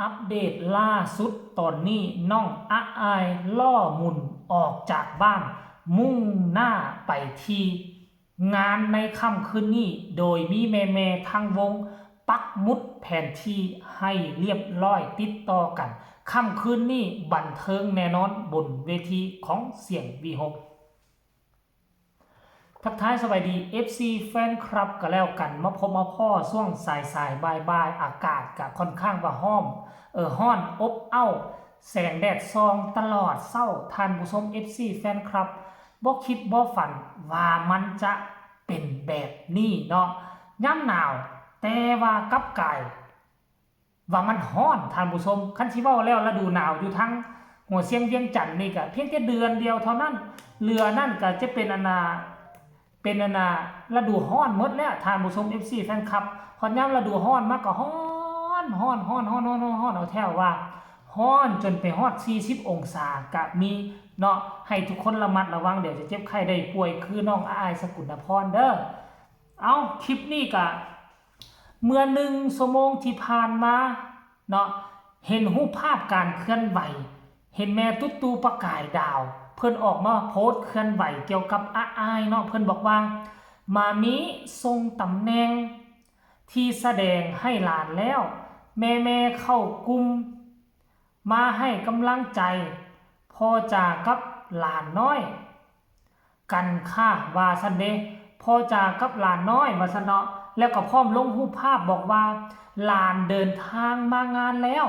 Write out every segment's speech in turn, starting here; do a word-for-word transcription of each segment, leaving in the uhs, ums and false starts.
อัปเดตล่าสุดตอนนี้น้องอะอายล่อหมุนออกจากบ้าน มุ่งหน้าไปที่งานในค่ำคืนนี้ โดยมีแม่ๆทั้งวงปักหมุดแผนที่ให้เรียบร้อยติดต่อกัน ค่ำคืนนี้บันเทิงแน่นอนบนเวทีของเสียงวีหก ทักทายสบายดี เอฟซี แฟนคลับก็แล้วกัน มาพบมาพ้อช่วงสายสายบ่ายบ่ายๆ อากาศก็ค่อนข้างว่าฮ้อม เออฮ้อนอบอ้าว แสงแดดส่องตลอดเช้า ท่านผู้ชม เอฟซี แฟนคลับ บ่คิดบ่ฝันว่ามันจะเป็นแบบนี้เนาะ ยามหนาว แต่ว่ากลับกลาย ว่ามันฮ้อน ท่านผู้ชม คันสิเว้าแล้วฤดูหนาวอยู่ทางหัวเชียงเวียงจันทน์นี่ก็เพียงแค่เดือนเดียวเท่านั้น เหลือนั่นก็จะเป็นอันน่ะ เป็นอันน่ะ ฤดูฮ้อนหมดแล้ว ท่านผู้ชม เอฟซี แฟนคลับ ฮอดยามฤดูฮ้อนมาก็ฮ้อน ฮ้อน ฮ้อน ฮ้อน ฮ้อน ฮ้อน ฮ้อน เอาแท้ว่า ฮ้อนจนไปฮอด สี่สิบ องศาก็มีเนาะ ให้ทุกคนระมัดระวัง เดี๋ยวจะเจ็บไข้ได้ป่วยคือน้องอาย สกุลนพรเด้อ เอา คลิปนี้ก็ เมื่อหนึ่งชั่วโมงที่ผ่านมาเนาะ เห็นรูปภาพการเคลื่อนไหว เห็นแม่ตุ๊ดตู่ประกายดาว เพิ่นออกมาโพสต์เคลื่อนไหวเกี่ยวกับอายเนาะ เพิ่นบอกว่า มามิส่งตำแหน่งที่แสดงให้หลานแล้ว แม่ๆเข้ากลุ่ม มาให้กำลังใจพ่อจ๋ากับหลานน้อยกันค่ะ ว่าซั่นเด้ พ่อจ๋ากับหลานน้อย ว่าซั่นเนาะ แล้วก็พร้อมลงรูปภาพบอกว่า หลานเดินทางมางานแล้ว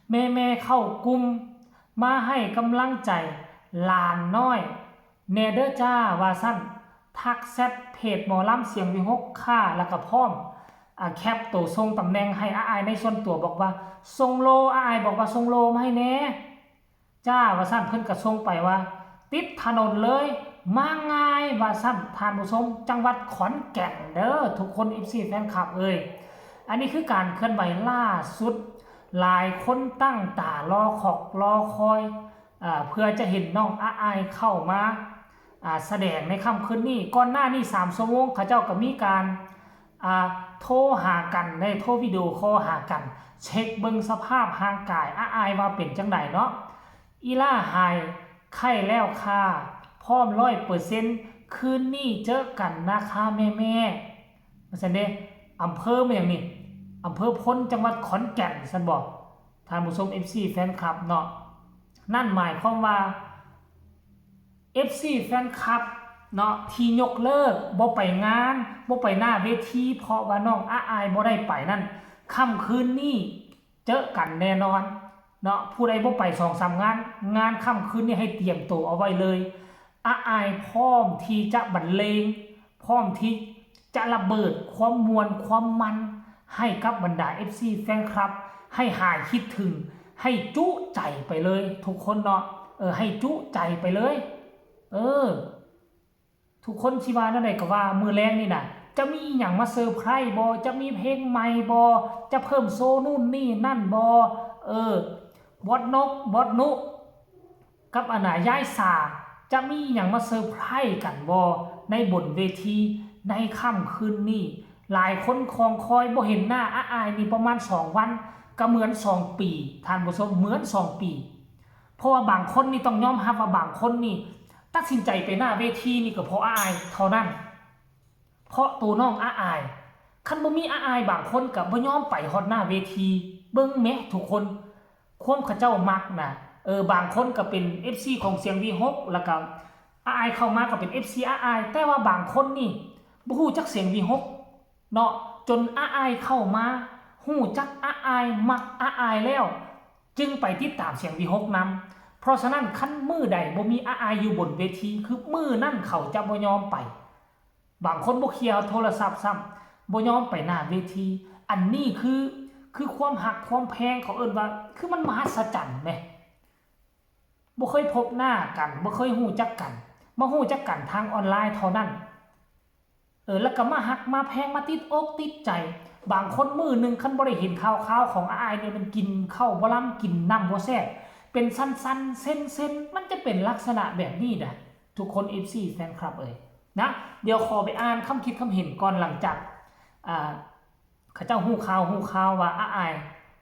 แม่ๆเข้ากลุ่ม มาให้กำลังใจหลานน้อยแน่เด้อจ้า ว่าซั่น ทักแชทเพจหมอลำเสียงวีหกค่ะ แล้วก็พร้อม อ่า แคปโตส่งตำแหน่งให้อายในส่วนตัวบอกว่า ส่งโล อายบอกว่า ส่งโลมาให้แน่จ้า ว่าซั่น เพิ่นก็ส่งไปว่า ติดถนนเลย มาง่าย ว่าซั่น ท่านผู้ชม จังหวัดขอนแก่นเด้อ ทุกคน เอฟซี แฟนคลับเอ้ย อันนี้คือการเคลื่อนไหวล่าสุด หลายคนตั้งตารอคอกรอคอย อ่า เพื่อจะเห็นน้องอายเข้ามา อ่า แสดงในค่ำคืนนี้ ก่อนหน้านี้สามชั่วโมง เขาเจ้าก็มีการ อ่า โทรหากัน ได้โทรวิดีโอคอลหากัน เช็คเบิ่งสภาพร่างกาย อายว่าเป็นจั่งใดเนาะ อีหล่าหายไข้แล้วค่ะ พร้อมร้อยเปอร์เซ็นต์ คืนนี้เจอกันนะคะแม่ๆ ว่าซั่นเด้ อำเภอแม่นหยังนี่ อำเภอพล จังหวัดขอนแก่น ซั่นบ่ ท่านผู้ชม เอฟซี แฟนคลับเนาะ นั่นหมายความว่า เอฟซี แฟนคลับเนาะ ที่ยกเลิก บ่ไปงาน บ่ไปหน้าเวที เพราะว่าน้องอายบ่ได้ไปนั่น ค่ำคืนนี้เจอกันแน่นอนเนาะ ผู้ใดบ่ไปสองสามงาน งานค่ำคืนนี้ให้เตรียมตัวเอาไว้เลย อายพร้อมที่จะบรรเลง พร้อมที่จะระเบิดความม่วนความมันให้กับบรรดา เอฟซี แฟนคลับ ให้หายคิดถึง ให้จุใจไปเลยทุกคนเนาะ เออ ให้จุใจไปเลย เออ ทุกคนสิว่าแนวใดก็ว่า มื้อแลงนี่น่ะ จะมีอิหยังมาเซอร์ไพรส์บ่ จะมีเพลงใหม่บ่ จะเพิ่มโชว์นู่นนี่นั่นบ่ เออ บอสนก บอสนุ กับอันน่ะ ยายสา จะมีอิหยังมาเซอร์ไพรส์กันบ่ ในบนเวที ในค่ำคืนนี้ หลายคนคองคอยบ่เห็นหน้าอายนี่ประมาณสองวัน ก็เหมือนสองปี ท่านผู้ชม เหมือนสองปี เพราะว่าบางคนนี่ต้องยอมรับว่าบางคนนี่ตัดสินใจไปหน้าเวทีนี่ก็เพราะอายเท่านั้น เพราะตัวน้องอาย คันบ่มีอาย บางคนก็บ่ยอมไปฮอดหน้าเวที เบิ่งแหมทุกคน ความเขาเจ้ามักน่ะ เออ บางคนก็เป็น เอฟซี ของเสียงวีหก แล้วก็อายเข้ามาก็เป็น เอฟซี อาย แต่ว่าบางคนนี่บ่ฮู้จักเสียงวีหก เนาะ จนอายเข้ามาฮู้จักอาย มักอายแล้ว จึงไปติดตามเสียงวีหกนำ เพราะฉะนั้นคันมื้อใดบ่มีอายอยู่บนเวที คือมื้อนั้นเขาจะบ่ยอมไป บางคนบ่เคลียร์โทรศัพท์ซ้ำ บ่ยอมไปหน้าเวที อันนี้คือ คือความฮักความแพง เขาเอิ้นว่า คือมันมหัศจรรย์แหม บ่เคยพบหน้ากัน บ่เคยฮู้จักกัน มาฮู้จักกันทางออนไลน์เท่านั้น เออ แล้วก็มาฮักมาแพง มาติดอกติดใจ บางคนมื้อหนึ่งคันบ่ได้เห็นข่าวๆของอายเนี่ย มันกินข้าวบ่ลำ กินน้ำบ่แซ่บ เป็นสั้นๆ เส้นๆ มันจะเป็นลักษณะแบบนี้นะ ทุกคน เอฟซี แฟนคลับเอ้ย นะ เดี๋ยวขอไปอ่านคำคิดคำเห็นก่อน หลังจาก อ่า เขาเจ้าฮู้ข่าว ฮู้ข่าวว่าอาย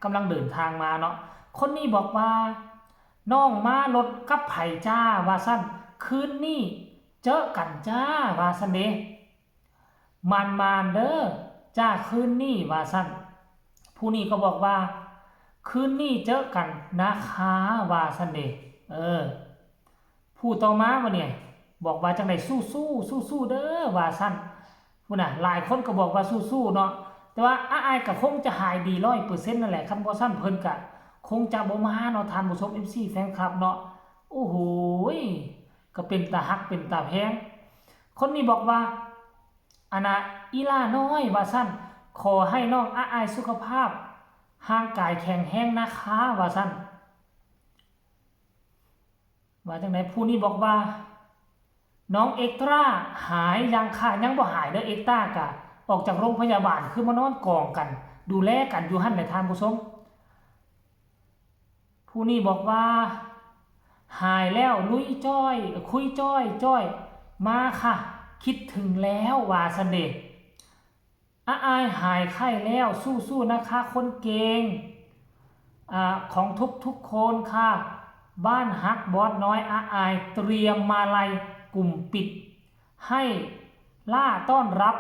กำลังเดินทางมาเนาะ คนนี้บอกว่า น้องมารถกับไผจ้า ว่าซั่น คืนนี้เจอกันจ้า ว่าซั่นเด้ มานๆ เด้อจ้า คืนนี้ ว่าซั่น ผู้นี้ก็บอกว่า คืนนี้เจอกันนะคะ ว่าซั่นเด้ เออ ผู้ต่อมาบัดนี้ บอกว่าจั่งใด สู้ๆ สู้ๆ เด้อ ว่าซั่น พุ้นน่ะ หลายคนก็บอกว่าสู้ๆ เนาะ แต่ว่าอ้ายก็คงจะหายดีร้อยเปอร์เซ็นต์ นั่นแหละ คันบ่ซั้นเพิ่นก็คงจะบ่มาเนาะ ท่านผู้ชม เอฟซี แฟนคลับเนาะ โอ้โหย ก็เป็นตาฮักเป็นตาแพง คนนี้บอกว่า อันน่ะ อีหล้าน้อย ว่าซั่น ขอให้น้องอ้ายสุขภาพร่างกายแข็งแรงนะคะ ว่าซั่น ว่าจั่งใด ผู้นี้บอกว่า น้องเอกตราหายยังคะ ยังบ่หายเด้อ เอกตราก็ออกจากโรงพยาบาล คือมานอนกองกัน ดูแลกันอยู่หั่นแหละ ท่านผู้ชม ผู้นี้บอกว่า หายแล้วลุยจ้อย คุยจ้อยจ้อย มาค่ะ คิดถึงแล้ว ว่าซั่นเด้ อ้ายหายไข้แล้ว สู้ๆ นะคะ คนเก่ง อ่า ของทุกๆ คนค่ะ บ้านฮักบอสน้อยอ้าย เตรียมมาลัยกลุ่มปิด ให้ล่าต้อนรับ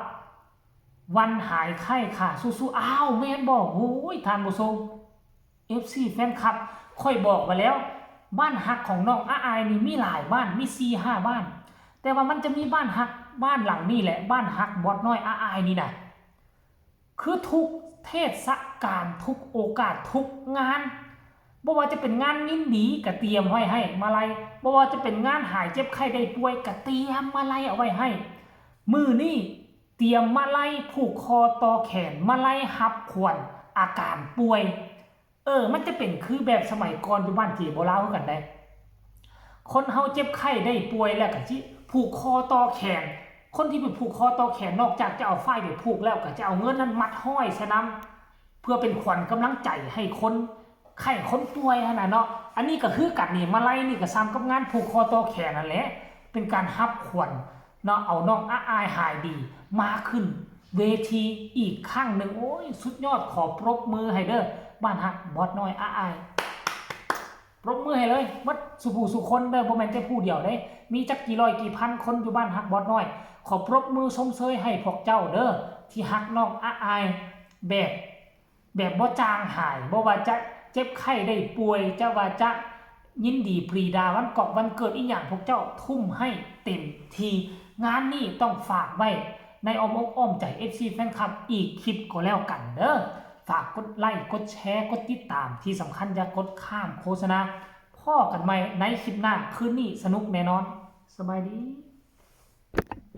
วันหายไข้ค่ะ สู้ๆ อ้าว แม่นบ่ โอ้ย ท่านผู้ชม เอฟซี แฟนคลับ ข้อยบอกไว้แล้ว บ้านฮักของน้องอ้ายนี่มีหลายบ้าน มีสี่ห้าบ้าน แต่ว่ามันจะมีบ้านฮักบ้านหลังนี้แหละ บ้านฮักบอสน้อยอ้ายนี่นะ คือทุกเทศกาล ทุกโอกาส ทุกงาน บ่ว่าจะเป็นงานยินดีก็เตรียมไว้ให้มาลัย บ่ว่าจะเป็นงานหายเจ็บไข้ได้ป่วยก็เตรียมมาลัยเอาไว้ให้ มื้อนี้เตรียมมาลัยผูกคอต่อแขน มาลัยรับขวัญอาการป่วย เออ มันจะเป็นคือแบบสมัยก่อนอยู่บ้านเจ๊บ่าวลาวคือกันเด้ คนเฮาเจ็บไข้ได้ป่วยแล้วก็สิผูกคอต่อแขน คนที่ไปผูกคอต่อแขนนอกจากจะเอาฝ้ายไปผูกแล้วก็จะเอาเงินนั้นมัดห้อยใส่นำ เพื่อเป็นขวัญกำลังใจให้คนไข้คนป่วยหั้นน่ะเนาะ อันนี้ก็คือกันนี่ มาลัยนี่ก็ส่ำกับงานผูกคอต่อแขนนั่นแหละ เป็นการรับขวัญเนาะ เอาน้องอ้ายหายดี มาขึ้นเวทีอีกครั้งหนึ่ง โอ้ย สุดยอด ขอปรบมือให้เด้อ บ้านฮักบอสน้อยอ้าย ปรบมือให้เลย หมดสู่ผู้สู่คนเด้อ บ่แม่นแต่ผู้เดียวเด้ มีจักกี่ร้อยกี่พันคนอยู่บ้านฮักบอสน้อย ขอปรบมือชมเชยให้พวกเจ้าเด้อ ที่ฮักน้องอ้ายแบบ แบบบ่จางหาย บ่ว่าจะเจ็บไข้ได้ป่วย จะว่าจะยินดีปรีดาวันครบวันเกิดอีหยัง พวกเจ้าทุ่มให้เต็มที่ งานนี้ต้องฝากไว้ในอ้อมอกอ้อมใจ เอฟซี แฟนคลับ อีกคลิปก็แล้วกันเด้อ ฝากกดไลค์ กดแชร์ กดติดตาม ที่สำคัญอย่ากดข้ามโฆษณา พ้อกันใหม่ในคลิปหน้า คืนนี้สนุกแน่นอน สบายดี